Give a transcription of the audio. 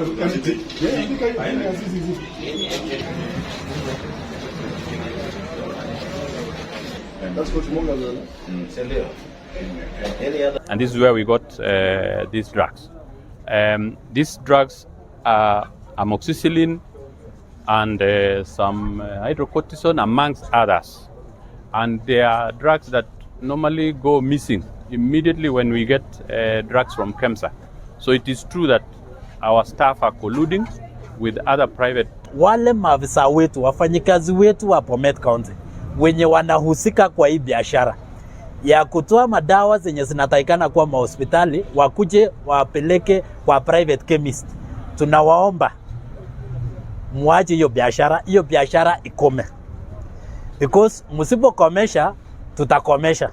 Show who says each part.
Speaker 1: Empty. Yeah, andika hiyo. Zizi. That's what Munga.
Speaker 2: And this is where we got these drugs. These drugs are amoxicillin and some hydrocortisone, amongst others. And they are drugs that normally go missing immediately when we get drugs from KEMSA. So it is true that our staff are colluding with other private.
Speaker 3: Wale maafisa wetu, wafanyikazi wetu wa Bomet County wenye wanahusika kwa hii biashara ya kutoa madawa zenye zinatakikana kwa mahospitali wakuje wapeleke kwa private chemist, tunawaomba muache hiyo biashara, hiyo biashara ikome, because msipokomesha tutakomesha.